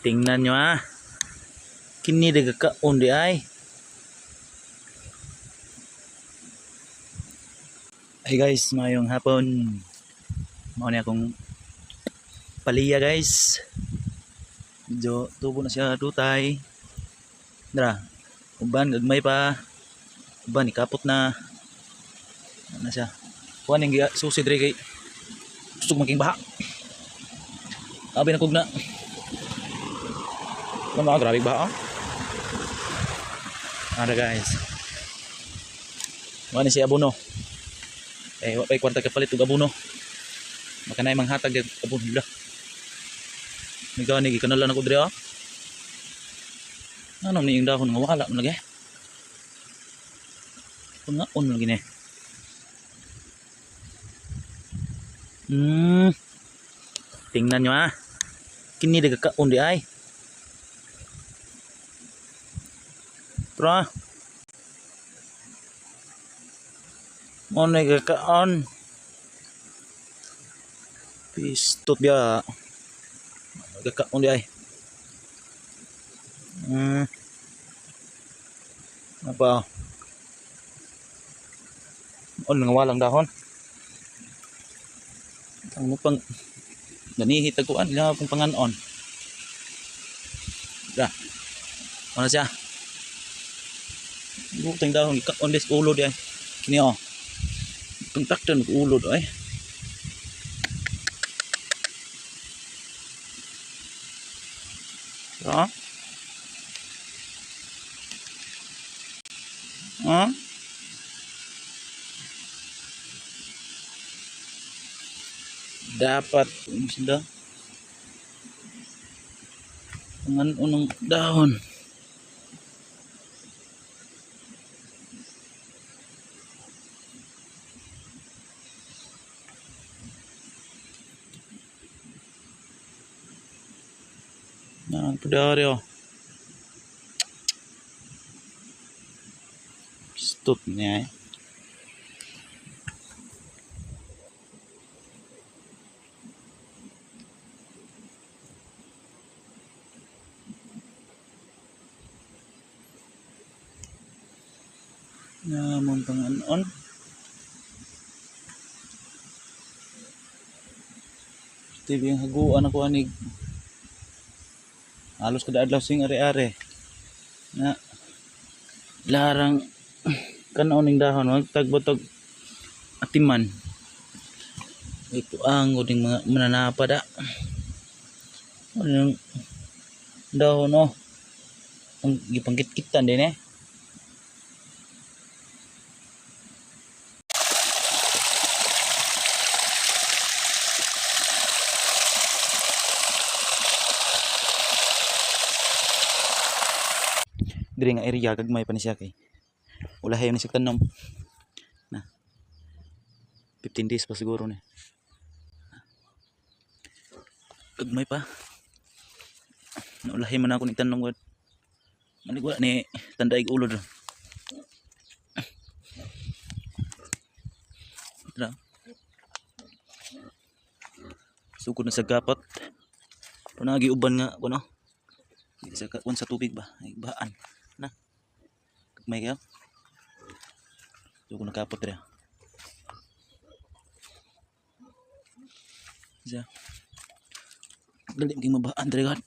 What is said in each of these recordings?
Tingnan nyo ah. Kini nagakaon di ay. Hey guys, mayong hapon. Mao ni akong paliya, guys. Medyo tubo na siya dutay. Dra. Uban gagmay pa. Uban ikapot na. Ano na siya. Kuan yung susi dre kay gusto making baha. Abi na kugna. Ano mga grabe baha, oh. Ano, guys. Mao ni siya abono. Eh, wa pa'y kwarta kapalit og abono. Makanay manghatag og abono la. May gani gikanalan ako diri ah. Ano ni yung dahon nga wala man lagi. Pangaon lagi ni. Tingnan nyo ah. Kini nagakaon di ay. Tra. Mo nagakaon. Pistot biya. Nagakaon di ay. Apa? Oh, nangawalang dahon. Ang mo pang ganihi taguan ila pang panganon. Da. Ano siya? Butang dahon ikaon des ulo di ay. Kini oh. Pang takdan ulo do ay. Ha? Ha? Dapat sila ang unang dahon. Na pudari oh. Stop niya eh. Na mong panganon. TV ang haguan ako anig. Halos kada adlaw sing are-are. Na larang kanon ning dahon wag tagbotog atiman. Ito ang uning mga mananapa da. Ano yung dahon oh. Ang gipangkit-kitan din eh. Diri nga area gagmay pa ni siya kay ulahay ni siya tanom na 15 days pa siguro ni, gagmay pa. Naulahi man ako ni tanom gud. Manig wala ni tandaig ulo do. Tara. Sugod na sa gapat. Pero nagi uban nga kuno. Di sa kuan sa tubig ba? Ay, bahaan na. Gagmay kayo. Sugod na kapot diri. Siya. Dali maging mabaan diri gad.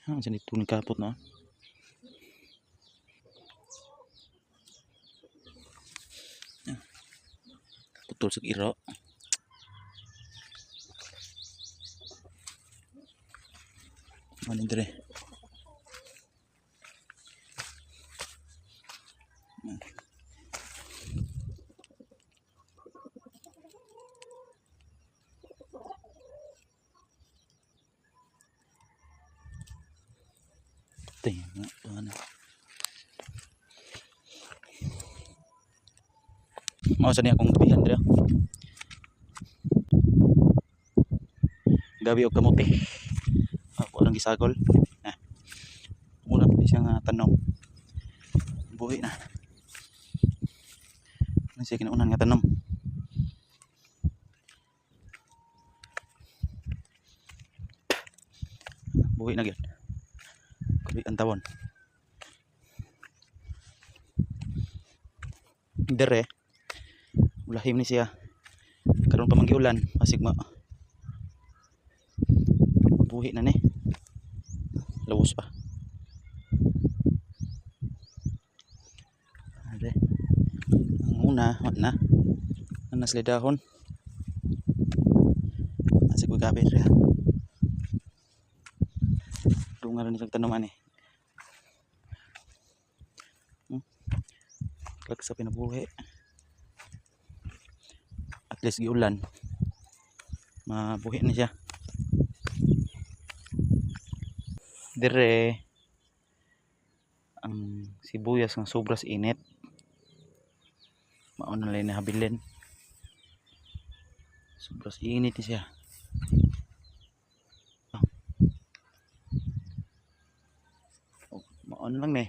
Ah, sa nito ng kapot no. Ah. Putol sa iro. Ano dire? Tingnan ano. Mao sa niya akong gabihan dire. Gabi og kamote. Ako lang gisagol. Na. Una pa ni siya nga tanom. Buhi na. Ano siya kinaunan nga tanom. Buhi na gyud. Kabi ang tawon. Dire ulahim ni siya. Karon pa man giulan, basig ma mabuhi na ni. Lawos pa. Are. Ang una, wa na. Ana sila dahon. Asig ko kapit rin. Dunga rin siyang tanuman eh. Klag sa pinabuhi. At least giulan. Mabuhi na siya. Dire ang sibuyas nga sobras init. Mao na lang nahabilin. Sobras init ni siya. Oh, mao na lang ni.